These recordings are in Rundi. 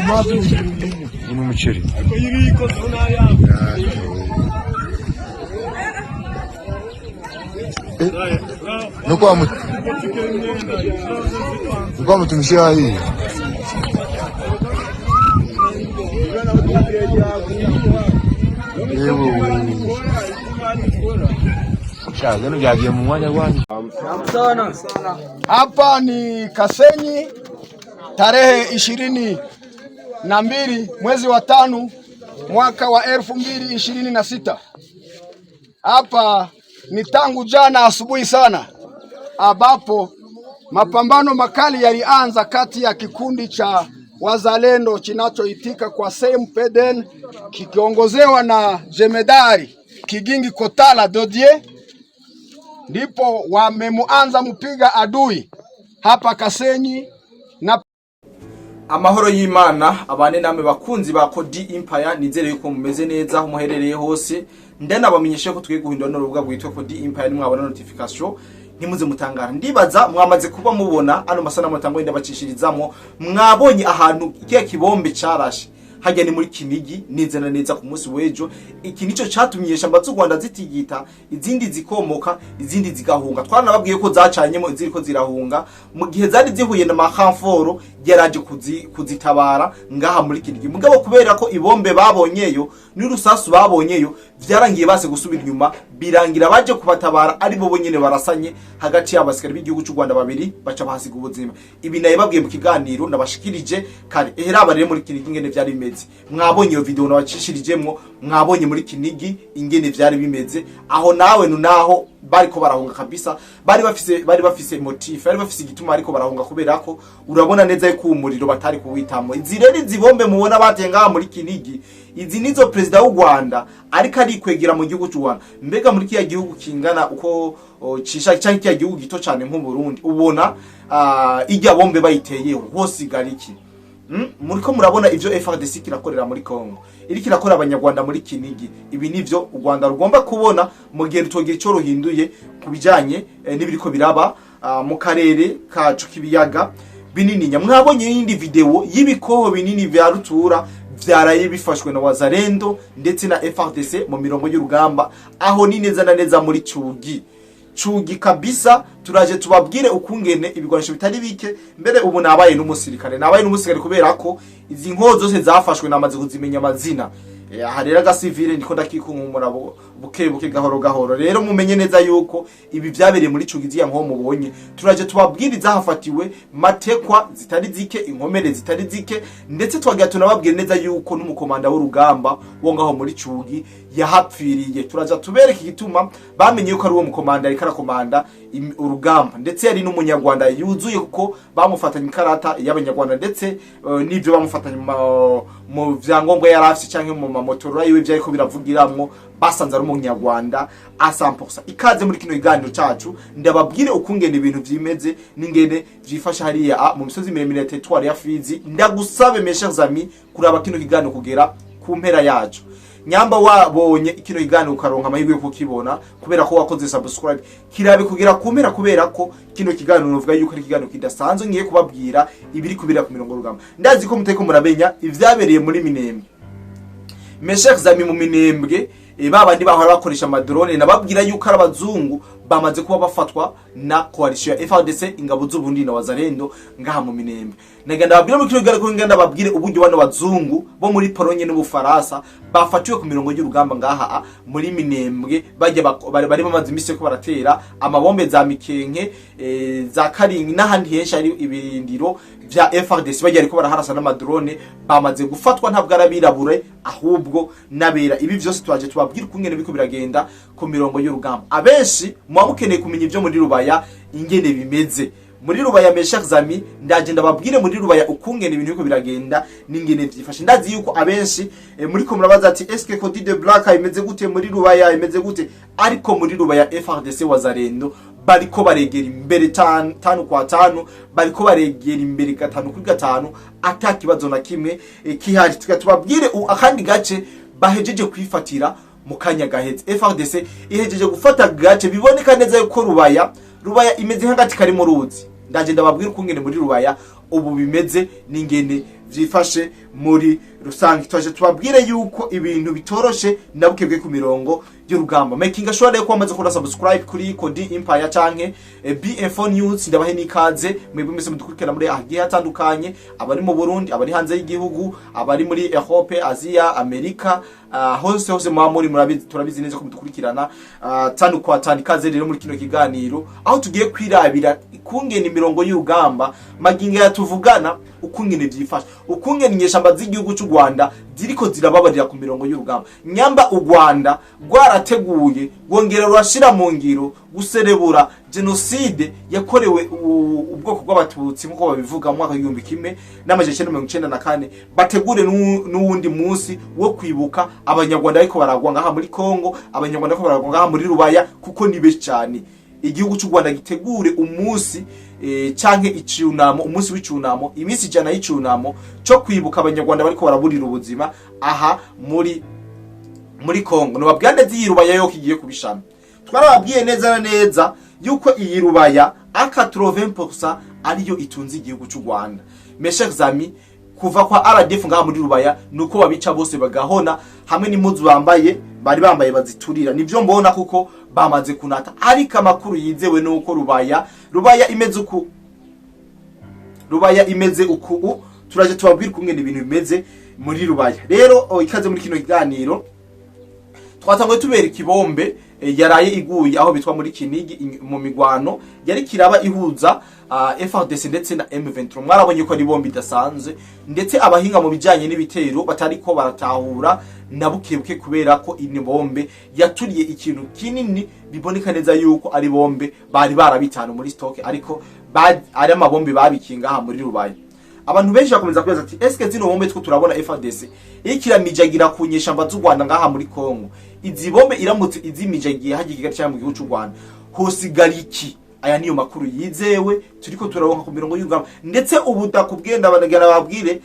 Ni umuceri. Nuko mtumishia hii. Hapa ni Kasenyi tarehe 22 mwezi wa 5 mwaka wa 2026. Hapa ni tangu jana asubuhi sana ambapo mapambano makali yalianza kati ya kikundi cha wazalendo kinachoitika kwa CMPDN kikiongozewa na jemedari Kigingi Kotala Dodie, ndipo wamemuanza mpiga adui hapa Kasenyi na Amahoro y'Imana abane namwe bakunzi ba Kodi Empire, nizere yuko mumeze neza aho muherereye hose. Ndanabamenyeshe ko tugiye guhindura n'urubuga rwitwa Kodi Empire, nimwabona notification ntimuze mutangara. Ndibaza mwamaze kuba mubona ano masanamu atangwa ndabacishirizamo, mwabonye ahantu kiya kibombe carashe hajya ni muri Kinigi neza na neza ku munsi w'ejo. Iki nico catumye ishamba z'u Rwanda zitigita, izindi zikomoka, izindi zigahunga. Twaranababwiye ko zacanyemo iziriko zirahunga mu gihe zari zihuye na makamforo yaraje kuzitabara ngaha muri Kinigi. Mugabo kubera ko ibombe babonyeyo n'urusasu babonyeyo vyarangiye base gusubira inyuma, birangira baje kubatabara ari bo bonyene barasanye hagati y'abasikari b'igihugu cy'u Rwanda babiri baca bahasiga ubuzima. Ibi naye babwiye mu kiganiro nabashikirije kare. Ehera rero muri Kinigi ingene vyari bimeze, mwabonye iyo video nabashikirijemwo, mwabonye muri Kinigi ingene vyari bimeze aho nawe nunaho bariko barahunga kabisa. Bari bafise motif, bari bafise igituma ariko barahunga, kubera ko urabona neza yuko umuriro batari kuwitamo. Izi rero izibombe mubona batenga muri Kinigi, izi nizo president w'u Rwanda ariko arikwegera mu gihugu cy'u Rwanda. Mbega muri kiya gihugu kingana uko cisha cyangwa kiya gihugu gito cyane nk'u Burundi, ubona ijya bombe bayiteyeho hosigara iki? Muriko murabona ivyo FARDC kirakorera muri Congo, iri kirakora abanyarwanda muri Kinigi. Ibi nivyo u Rwanda rugomba kubona mu gihe rutogira ico ruhinduye kubijanye n'ibiriko biraba mu karere kacu k'ibiyaga binini. Mwabonye yindi video y'ibikoho binini vya rutura vyaraye bifashwe na Wazalendo ndetse na FARDC mu mirongo y'urugamba, aho ni neza na neza muri Cugi. Cugi kabisa, turaje tubabwire ukungene ibigwanisho bitari bike. Mbere ubu nabaye n'umusirikare kubera ko izi nkozo zose zafashwe namaze kuzimenya amazina. Aha rero agasivile ndiko ndakikunkumura buke buke, gahoro gahoro. Rero mumenye neza yuko ibi vyabereye muri Cugi, ziya nko mubonye turaje tubabwire izahafatiwe matekwa zitari zike, inkomere zitari zike, ndetse twagira tunababwire neza yuko n'umukomanda w'urugamba wo ngaho muri Cugi yahapfiriye. Turaja tubereke igituma bamenye yuko ari uwo mukomanda ariko arakomanda urugamba, ndetse yari n'umunyarwanda yuzuye kuko bamufatanye ikarata y'abanyarwanda, ndetse n'ivyo bamufatanye mu vyangombwa yari afise canke mu mamotora yiwe vyariko biravugiramwo, basanze ari umunyarwanda a 100%. Ikaze muri kino kiganiro cacu, ndababwire ukungene ibintu vyimeze n'ingene vyifasha hariya mu misozi miremire ya territoire ya Fizi. Ndagusabe, mes chers amis, kuraba kino kiganiro kugera ku mpera yaco. Nyamba wabonye kino kiganiro ukaronka amahirwe yo kukibona kubera ko wakoze subscribe, kirabe kugera ku mpera, kubera ko kino kiganiro novuga yuko ari ikiganiro kidasanzwe. Ngiye kubabwira ibiri kubera ku mirongo rugamba. Ndazi ko muteko muramenya ivyabereye muri Minembwe, mes chers amis. Mu Minembwe babandi bahora bakoresha amadrone, nababwira yuko ari abazungu bamaze kuba bafatwa na coalition ya FARDC, ingabo z'Uburundi na Wazalendo ngaha mu Minembwe. Naga ndababwira muri kino kiganiro ko ngenda babwire uburyo bano bazungu bo muri Polonye n'Ubufaransa bafatiwe ku mirongo y'urugamba ngaha muri Minembwe. Bajya bari bamaze imisi ko baratera amabombe za Mikenke, za Karingi n'ahandi henshi hari ibirindiro vya FARDC, bagiye ariko baraharasa n'amadrone, bamaze gufatwa. Ntabwo arabirabure ahubwo nabera. Ibi vyose twaje tubabwira ukungene biko biragenda ku mirongo y'urugamba. Abenshi muba mukeneye kumenya ivyo muri Rubaya, ingene bimeze muri Rubaya. Mes chers amis, ndaje ndababwire muri Rubaya ukungene ibintu biko biragenda n'ingene vyifashe. Ndazi yuko abenshi muri ko murabaza ati: "Est-ce que Cody de Black imeze gute muri Rubaya, imeze gute?" Ariko muri Rubaya FARDC Wazalendo bariko baregera imbere tanu kwa tanu, bariko baregera imbere gatanu kuri gatanu, ata kibazo na kimwe kihari. Tubabwire akandi gace bahejeje kwifatira mu kanya gaheze. FARDC ihejeje gufata gace biboneka neza yuko Rubaya imeze nk'agati kari mu ruzi. Ndaje ndababwira ukungene muri Rubaya Ubu bimeze n'ingene vyifashe muri rusange, twaje tubabwire yuko ibintu bitoroshe na bukebwe ku mirongo y'urugamba. Making sure rero ko wamaze gukora subscribe kuri Kodi Empire canke BF4 News. Ndabahe n'ikaze mwebwe mwese mudukurikirana muri ahagiye hatandukanye, abari mu Burundi, abari hanze y'igihugu, abari muri Europe, Asia, Amerika, hose hose muba muri, murabizi, turabizi neza ko mudukurikirana tanu kwa tanu. Ikaze rero muri kino kiganiro aho tugiye kwirabira ukungene imirongo y'urugamba magingo yatuvugana, ukungene vyifashe, ukungene inyeshamba z'igihugu cy'u Rwanda ziriko zirababarira ku mirongo y'urugamba. Nyamba u Rwanda rwarateguye, rwongera rurashira mu ngiro guserebura jenoside yakorewe ubwoko bw'Abatutsi nk'uko babivuga mu mwaka w'1994, bategure n'uwundi munsi wo kwibuka Abanyarwanda ariko baragwa ngaha muri Kongo, Abanyarwanda ariko baragwa ngaha muri Rubaya, kuko ni benshi cyane. Igihugu cy'u Rwanda gitegure umunsi canke icunamo, umunsi w'icunamo, iminsi 100 y'icunamo cyo kwibuka Abanyarwanda bariko baraburira ubuzima aha muri Kongo. Nobabwira neza iyi Rubaya yo kigiye kubishami. Twarababwiye neza na neza yuko iyi Rubaya a 80% ariyo itunze igihugu cy'u Rwanda. Mes chers amis, kuva kwa RDF ngaha muri Rubaya nuko babica bose bagahona, hamwe n'impuzu bambaye, bari bambaye, baziturira. Nivyo mbona kuko bamaze kunata. Ariko amakuru yizewe nuko Rubaya imeze uku, Rubaya imeze uku. Turaje tubabwira ukungene ibintu bimeze muri Rubaya. Rero ikaze muri kino kiganiro. Twatanguye tubera ikibombe yaraye iguye aho bitwa muri Kinigi mu migwano yari kiraba ihuza FARDC ndetse na M23. Mwarabonye ko ari bombe idasanzwe, ndetse abahinga mu bijanye n'ibitero batariko baratahura na bukebuke, kubera ko ini bombe yaturiye ikintu kinini. Biboneka neza yuko ari bombe bari barabitanu muri stock, ariko ari amabombe babikinga aha muri Rubaya. Abantu benshi bakomeza kwibaza ati: "Eske zino bombe two turabona FARDC ikiramijagira ku nyeshamba z'u Rwanda ngaha muri Kongo, izi bombe iramutse izimijagiye hagiye Kigali cyangwa mu gihugu cy'u Rwanda, hosigara iki?" Aya niyo makuru yizewe turiko turaronka ku mirongo y'urugamba. Ndetse ubu ndakubwiye, ndabanagana babwire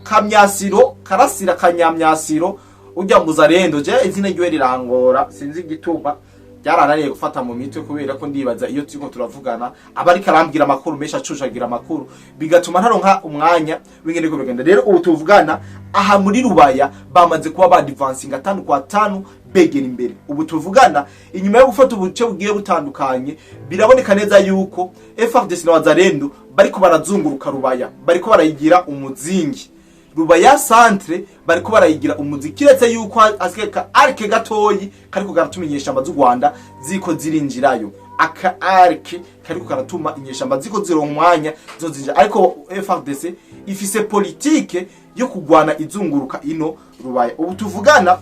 Kamyasiro Karasira, Kanyamyasiro ujya muzarendo, je izina ryiwe rirangora, sinzi igituma byarananiye gufata mu mitwe, kubera ko ndibaza iyo turiko turavugana aba ariko arambwira amakuru menshi, acushagira amakuru, bigatuma ntaronka umwanya w'ingene ko bigenda. Rero ubu tuvugana aha muri Rubaya bamaze kuba badvancinga atanu kwa tanu, begera imbere. Ubu tuvugana, inyuma yo gufata ubuce bugiye butandukanye, biraboneka neza yuko FARDC na Wazalendo bariko barazunguruka Rubaya, bariko barayigira umuzingi. Rubaya centre bariko barayigira umuzi, kiretse yuko hasigaye ka arc gatoyi kariko karatuma inyeshamba z'u Rwanda ziko zirinjirayo. Aka arc kariko karatuma inyeshamba ziko zironka umwanya zo zinjira, ariko FARDC ifise politike yo kugwana izunguruka ino Rubaya. Ubu tuvugana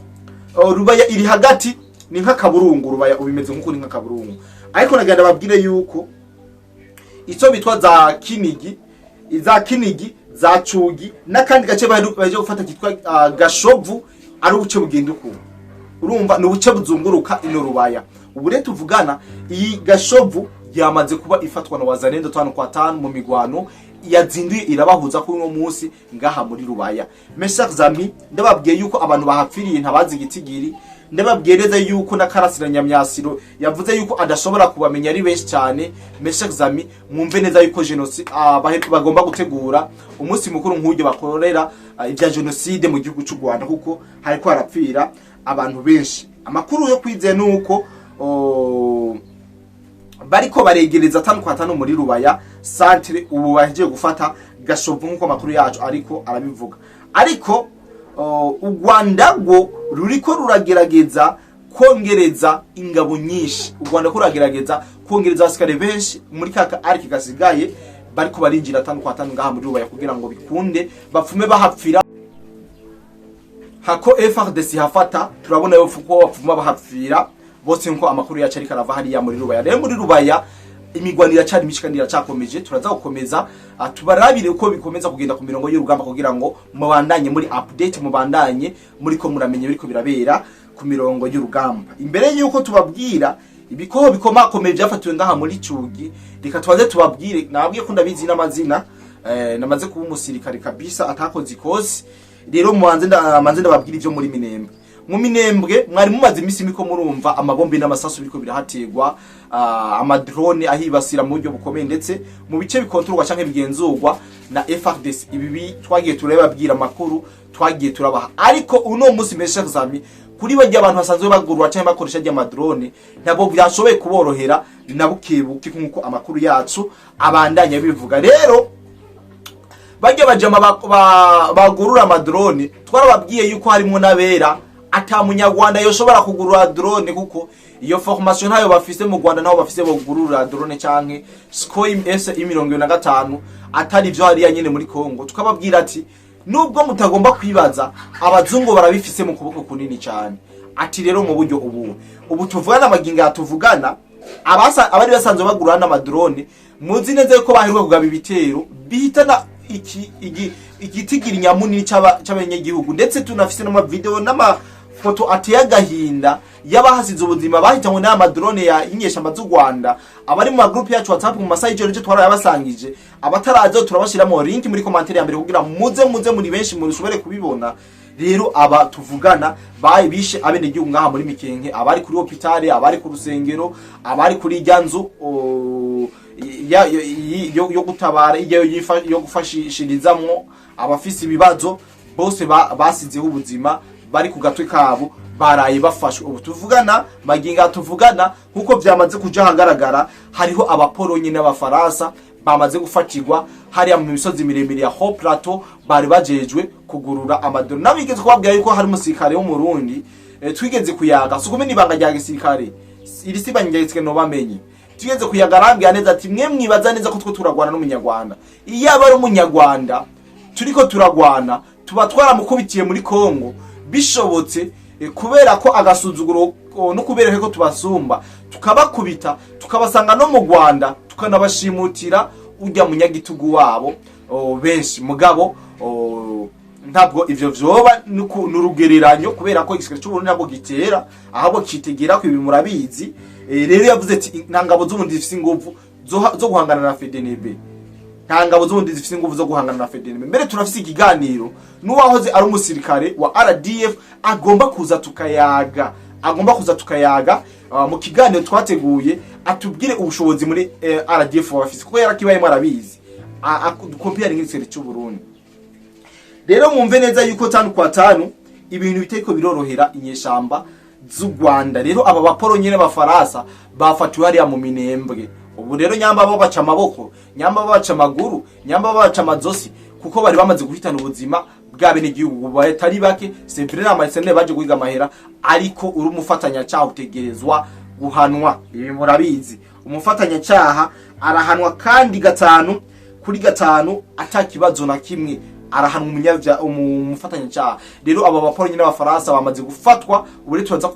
Rubaya iri hagati, ni nk'akaburungu. Rubaya ubimeze nk'uko ni nk'akaburungu, ariko nagenda babwire yuko icyo bitwa za Kinigi, za Kinigi, za Cugi n'akandi gace baheje gufata kitwa Gashovu, ari ubuce bugenda uku. Urumva ni ubuce buzunguruka ino Rubaya. Ubu rero tuvugana iyi Gashovu yamaze kuba ifatwa na Wazalendo tanu kwa tanu mu migwano yazinduye irabahuza kuri uno munsi ngaha muri Rubaya. Mes chers amis, ndababwiye yuko abantu bahapfiriye ntabazi igitigiri. Ndababwiye neza yuko na Karasira Nyamyasiro yavuze yuko adashobora kubamenya, ari benshi cyane. Mes chers amis, mwumve neza yuko genocide bagomba gutegura umunsi mukuru nk'uyu bakorera ibya genocide mu gihugu cy'u Rwanda, kuko hariko harapfira abantu benshi. Amakuru yo kwizeye nuko bariko baregereza atanu kwa tanu muri Rubaya centre. Ubu bahejeje gufata Gashovu nk'uko amakuru yacu ariko arabivuga. Ariko u Rwanda rwo ruriko ruragerageza kongereza ingabo nyinshi. U Rwanda ko ruragerageza kongereza abasirikare benshi muri kaka arc gasigaye, bariko barinjira atanu kwa tanu ngaha muri Rubaya kugira ngo bikunde bapfume bahapfira hako FARDC hafata. Turabona yo ko bapfuma bahapfira bose nko amakuru yacu ariko arava hariya muri Rubaya. Rero muri Rubaya imigwano iracari myinshi kandi iracakomeje. Turaza gukomeza tubarabire uko bikomeza kugenda ku mirongo y'urugamba, kugira ngo mubandanye muri update, mubandanye muri ko muramenye biriko birabera ku mirongo y'urugamba. Imbere y'uko tubabwira ibikoho bikomakomeye byafatiwe ngaha muri Cugi, reka tubanze tubabwire. Nababwiye ko ndabizi n'amazina, namaze kuba umusirikare kabisa atakoze ikosi. Rero mubanze manze ndababwira ivyo muri Minembwe. Mu Minembwe mwari mumaze imisi miko murumva amabombi n'amasasu biriko birahategwa, amadrone ahibasira mu buryo bukomeye, ndetse mu bice bikontorwa canke bigenzurwa na FARDC. Ibi twagiye turababwira, amakuru twagiye turabaha. Ariko uno munsi, mes chers amis, kuri barya abantu basanzwe bagurwa canke bakoresha rya madrone, ntabwo byashoboye kuborohera na bukebuke, nk'uko amakuru yacu abandanya bivuga. Rero barya bajama bagurura amadrone, twarababwiye yuko harimo n'abera, ata munyarwanda yoshobora kugurura drone, kuko iyo formation ntayo bafise mu Rwanda, naho bafise bogurura drone canke Sukhoi S25, atari ivyo hariya nyene muri Congo. Tukababwira ati nubwo mutagomba kwibaza, abazungu barabifise mu kuboko kunini cyane. Ati rero mu buryo ubu tuvugana, amagingo tuvugana, abasa abari basanzwe bagura n'amadrone, muzi neza yuko baheruka kugaba ibitero bihitana iki igitigiri nyamunini c'abanyagihugu, ndetse tunafise n'amavideo n'amafoto ateye agahinda y'abahasize ubuzima bahitanywe n'aya madrone ya inyeshamba z'u Rwanda. Abari mu magroupe yacu WhatsApp, mu masaha y'ijoro twarayabasangije. Abataraza, turabashiramo link muri commentaire ya mbere kugira muze muri benshi mushobore kubibona. Rero aba tuvugana bayi bishe abenegihugu ngaha muri Mikenke, abari kuri hôpital, abari ku rusengero, abari kuri irya nzu yo gutabara, ijya yo gufashishirizamwo abafise ibibazo, bose basizeho ubuzima bari ku gatwe kabo, baraye bafashwe. Ubu tuvugana, maginga tuvugana, nkuko vyamaze kuja ahagaragara, hariho abaporonyi n'abafaransa bamaze gufatirwa hariya mu misozi miremire ya Haut Plateau, bari bajejwe kugurura amadrone. Nabigeze kubabwira yuko hari umusirikare w'Umurundi twigeze kuyaga, si ukumena ibanga rya gisirikare, iri si ibanga rya gisirikare, nobamenye tugeze kuyaga, arambwira neza ati mwe mwibaza neza ko two turagwana n'umunyarwanda. Iyo aba ari umunyarwanda turiko turagwana, tuba twaramukubitiye muri Kongo bishobotse, kubera ko agasuzuguro no kubereka ko tubasumba, tukabakubita tukabasanga no mu Rwanda, tukanabashimutira urya munyagitugu wabo benshi. Mugabo ntabwo ivyo vyoba n'urugereranyo, kubera ko igisirikare c'Uburundi ntabwo gitera, ahubwo kitegera ko ibi murabizi. Rero yavuze ati nta ngabo z'ubundi zifise inguvu zo guhangana na FDNB, nta ngabo z'ubundi zifise inguvu zo guhangana na FDNB. Mbere turafise ikiganiro n'uwahoze ari umusirikare wa RDF, agomba kuza tukayaga, agomba kuza tukayaga mu kiganiro twateguye, atubwire ubushobozi muri RDF bafise, kuko yarakibayemo arabizi, compare nk'igisirikare c'u Burundi. Rero mwumve neza yuko tanu kwa tanu ibintu bitariko birorohera inyeshamba z'u Rwanda. Rero aba baporo nyene b'Afaransa bafatiwe hariya mu Minembwe. Ubu rero nyamba babaca amaboko, nyamba babaca amaguru, nyamba babaca amazosi, kuko bari bamaze guhitana ubuzima bw'abenegihugu batari bake. C'est vrai, n'amasene baje guhiga amahera, ariko uri umufatanyacyaha utegerezwa guhanwa. Ibi murabizi, umufatanyacyaha arahanwa kandi gatanu kuri gatanu, ata kibazo na kimwe, arahanwa umufatanyacyaha. Rero aba bapolisi n'abafaransa bamaze gufatwa. Ubu rero turaza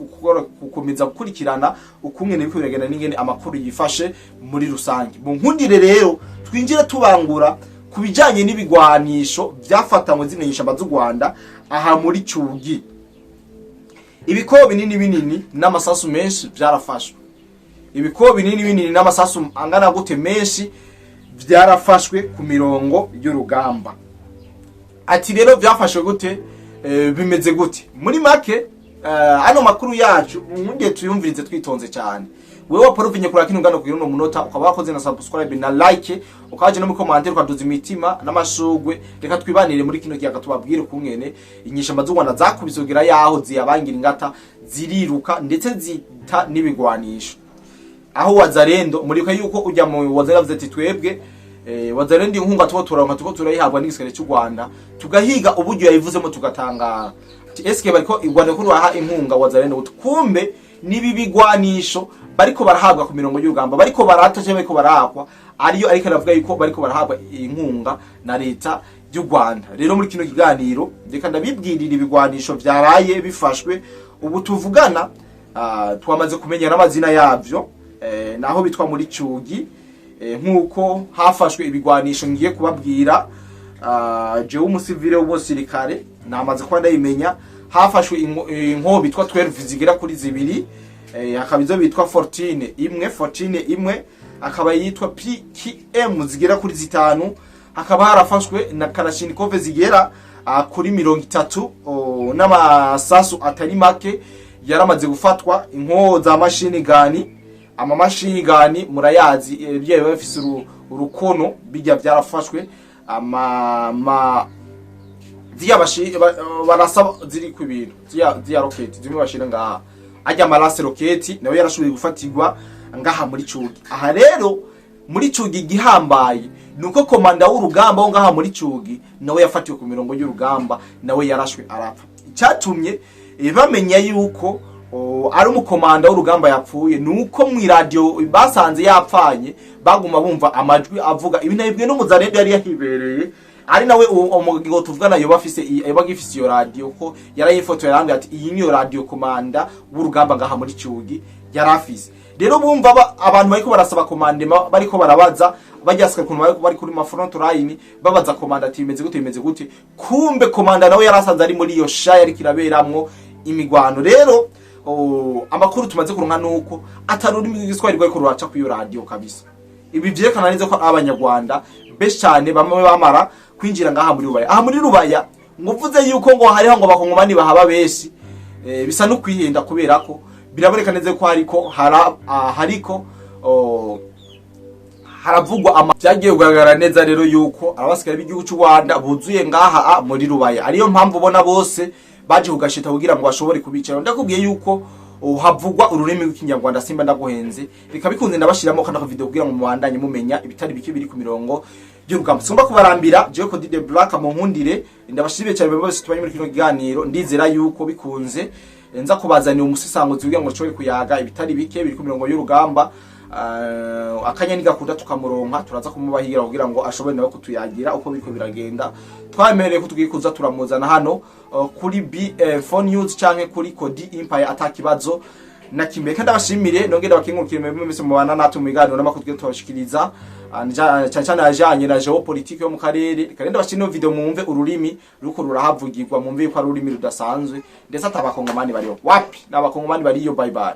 gukomeza gukurikirana ukungene biriko biragenda n'ingene amakuru yifashe muri rusange. Mu nkundire rero twinjire tubangura ku bijanye n'ibigwanisho vyafatanywe zino nyeshamba z'u Rwanda aha muri Cugi. Ibikobo binini binini n'amasasu menshi vyarafashwe. Ibikobo binini binini n'amasasu angana gute menshi vyarafashwe ku mirongo y'urugamba. Ati rero vyafashwe gute, bimeze gute? Muri make, ano makuru yacu nkundiye tuyumvirize twitonze cyane. Wewe waporuvinye kuri kino ngano kugira uno munota, ukaba wakoze na subscribe na like, ukaje no muri commentaire ukaduza imitima n'amashugwe, reka twibanire muri kino kiyaga, tubabwire ukungene inyeshamba z'u Rwanda zakubise kugira yaho ziyabangira ingata, ziriruka ndetse zita n'ibigwanisho. Aho Wazalendo, muribuka yuko ujya mu Wazalendo avuze ati twebwe Wazalendo inkunga tuba turaronka, tuko turayihabwa n'igisirikare cy'u Rwanda, tugahiga uburyo yayivuzemo, tugatangara ati eske bariko u Rwanda ko ruraha inkunga Wazalendo? Kumbe nibi bigwanisho bariko barahabwa ku mirongo y'urugamba, bariko barata cyangwa bariko barakwa ariyo, ariko aravuga yuko bariko barahabwa inkunga na leta y'u Rwanda. Rero muri kino kiganiro reka ndabibwirira ibigwanisho vyaraye bifashwe. Ubu tuvugana, twamaze kumenya n'amazina yavyo, naho bitwa muri Cugi, nk'uko hafashwe ibigwanisho ngiye kubabwira. Jewe umusivile w'umusirikare namaze kuba ndayimenya. Hafashwe inkoho bitwa 12 zigera kuri zibiri, hakaba izo bitwa 14 imwe, 14 imwe, akaba yitwa PKM zigera kuri zitanu, hakaba harafashwe na Kalashnikov zigera kuri 30, n'amasasu atari make yaramaze gufatwa, inkoho za machine gun, ama machine gun murayazi, biba bifise urukono, bijya byarafashwe, ama ma ziya barasa ziri ku bintu ziya rocket zimwe bashira ngaha, ajya ama lance-roquettes nawe yarashoboye gufatirwa ngaha muri Cugi. Aha rero muri Cugi igihambaye nuko komanda w'urugamba wo ngaha muri Cugi nawe yafatiwe ku mirongo y'urugamba, nawe yarashwe arapfa. Icyatumye bamenya yuko ari umukomanda w'urugamba yapfuye nuko mu iradiyo basanze yapfanye baguma bumva amajwi avuga ibi. Nabibwiwe n'umuzarendo yari yahibereye, ari nawe umugingo tuvugana, yoba afise yoba agifise iyo radio, ko yarayifotoye, yarambwira ati iyi niyo radio komanda w'urugamba ngaha muri Cugi yari afise. Rero bumva abantu bariko barasaba commandement, bariko barabaza bajyasika ukuntu bari kuri ma front line, babaza komanda ati bimeze gute, bimeze gute? Kumbe komanda nawe yarasanze ari muri iyo sha yariko iraberamwo imigwano. Rero amakuru tumaze kuronka nuko atari ururimi rw'igiswahili rwariko ruraca kuri iyo radio kabisa. Ibi vyerekana neza ko abanyarwanda benshi cyane bamwe bamara kwinjira ngaha muri Rubaya. Aha muri Rubaya ngo uvuze yuko ngo hariho ngo abakongomani bahaba benshi, bisa no kwihenda, kubera ko biraboneka neza ko hariko hariko haravugwa byagiye kugaragara neza rero yuko abasikari b'igihugu cy'u Rwanda buzuye ngaha muri Rubaya, ariyo mpamvu ubona bose baje kugashita kugira ngo bashobore kubicara. Ndakubwiye yuko havugwa ururimi rw'ikinyarwanda, simba ndaguhenze. Bikaba bikunze ndabashiramo kano video kugira ngo mubandanye mumenya ibitari bike biri ku mirongo y'urugamba. Singomba kubarambira, jewe Cody the Black, mu nkundire ndabashimiye cyane bose tubanye muri kino kiganiro. Ndizera yuko bikunze nza kubazanira umusisanguzi kugira ngo nshobore kuyaga ibitari bike biri ku mirongo y'urugamba. Akanya nigakunda tukamuronka, turaza kumubahigira kugira ngo ashobore nawe kutuyagira uko biriko biragenda. Twamemereye ko tugiye kuza turamuzana hano kuri B4 News canke kuri Cody Empire atakibazo na kimwe. Kandi abashimire, nongere bakengurukire mwebwe mwese mubana natwe mu biganiro n'amakuru tugiye tubashikiriza, cyane cyane ajanye na géopolitique yo mu karere. Reka rero ndabashimire ino video mwumve ururimi ruko rurahavugirwa, mwumve yuko ari ururimi rudasanzwe, ndetse atabakongomani bariho wapi, n'abakongomani bariyo. Bye bye.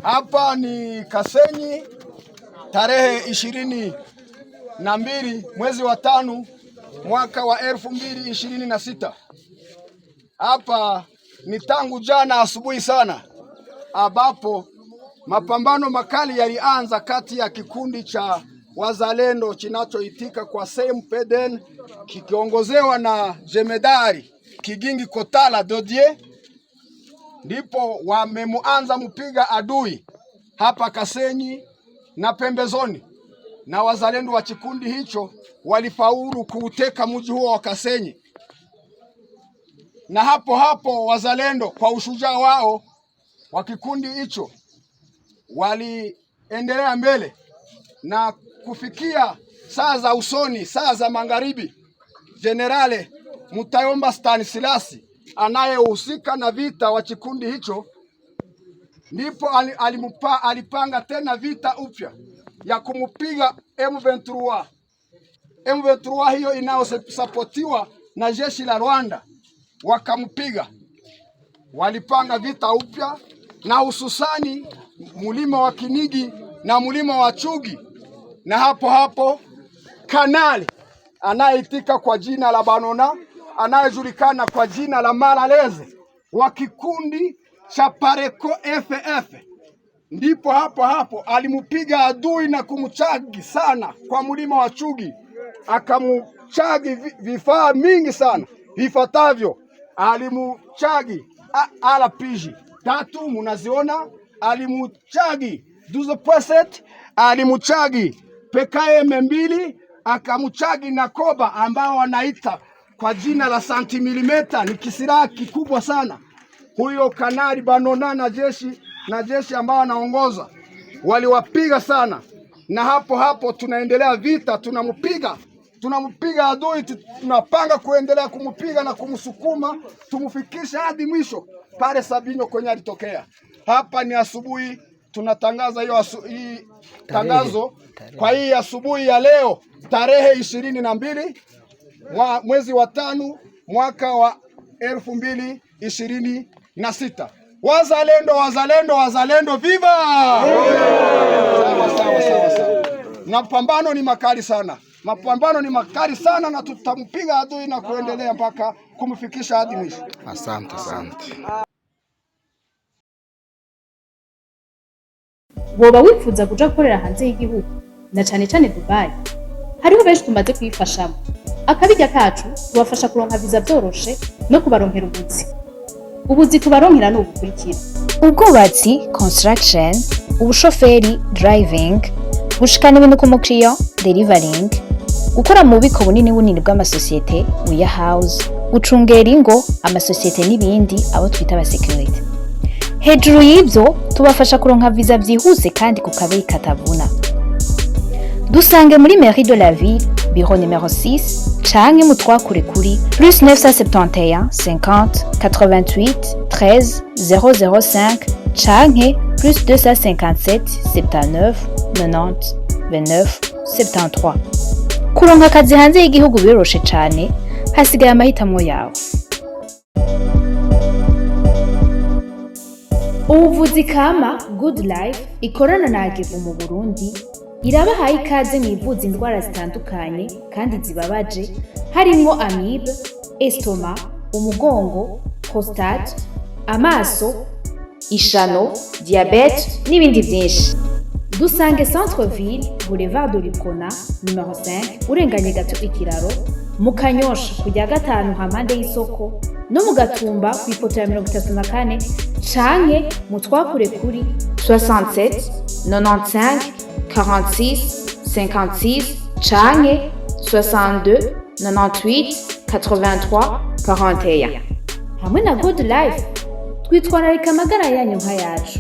Hapa ni Kasenyi tarehe 22 mwezi wa 5 mwaka wa 2026. Hapa ni tangu jana asubuhi sana ambapo mapambano makali yalianza kati ya kikundi cha wazalendo kinachoitika kwa CMPDN kikiongozewa na jemedari Kigingi Kotala Dodie, ndipo wamemuanza mpiga adui hapa Kasenyi na pembezoni, na wazalendo wa kikundi hicho walifaulu kuuteka mji huo wa Kasenyi, na hapo hapo wazalendo kwa ushujaa wao wa kikundi hicho waliendelea mbele na kufikia saa za usoni, saa za magharibi, Jenerale Mutayomba Stanislas anayehusika na vita wa kikundi hicho ndipo alipanga tena vita upya ya kumupiga M23. M23 hiyo inayosapotiwa na jeshi la Rwanda, wakampiga. Walipanga vita upya na hususani mulima wa Kinigi na mulima wa Chugi, na hapo hapo kanali anayeitika kwa jina la Banona anayejulikana kwa jina la Malaleze wa kikundi cha Pareko FF, ndipo hapo hapo alimupiga adui na kumchagi sana kwa mlima wa Chugi, akamuchagi vifaa mingi sana vifatavyo. Alimuchagi RPG 3 munaziona, alimuchagi 12.7, alimuchagi PKM 2, akamuchagi na koba ambao wanaita kwa jina la santimilima, ni kisilaha kikubwa sana. Huyo kanali Banona na jeshi ambao anaongoza waliwapiga sana, na hapo hapo tunaendelea vita, tunampiga adui, tunapanga kuendelea kumpiga na kumsukuma tumfikishe hadi mwisho pale Sabinyo kwenye alitokea. Hapa ni asubuhi, tunatangaza hiyo hii tangazo kwa hii asubuhi ya leo tarehe 22 mwezi wa 5 mwaka wa 2026. Wazalendo, wazalendo, wazalendo, viva! Sawa, sawa, sawa, sawa. Na pambano ni makali sana. Mapambano ni makali sana, na tutampiga adui na kuendelea mpaka kumfikisha hadi mwisho. Asante, asante. Woba wifuza kuja gukorera hanze y'igihugu, na cane cane Dubai? Hariho benshi tumaze kuyifashamo. Akabirya kacu tubafasha kuronka viza vyoroshe no kubaronkera ubuzi. Ubuzi tubaronkera ni ubukurikira: ubwubatsi, construction, ubushoferi, driving, gushikana ibintu ku mukiriya, delivering, gukora mu bubiko bunini bunini bw'amasosiyete, warehouse, gucungera ingo, amasosiyete n'ibindi, abo twita abasekirite. Hejuru y'ibyo, tubafasha kuronka viza byihuse kandi ku kabeyi katavuna. Dusange muri mairie de la ville, bureau numéro 6, canke mutwakure kuri +971 50 88 13 005 canke +257 79 90 29 73. Kuronka akazi hanze y'igihugu biroroshe cane, hasigaye amahitamo yawe. Ubuvuzi kama Good Life ikorana na Agevu mu Burundi irabahaye ikaze mu ivuza indwara zitandukanye kandi zibabaje, harimwo amibe, estomac, umugongo, prostate, amaso, ishano, diabète n'ibindi byinshi. Dusange Centre Ville, Boulevard de l'Uprona numéro 5, urenganye gato ikiraro, mu Kanyosha kujya gatanu hampande y'isoko, no mu Gatumba ku ipoto ya 34, canke mu twakure kuri 67 95 46 56 canke 62 98 83 41. Hamwe na Good Life twitwararika amagara yanyu nk'ayacu.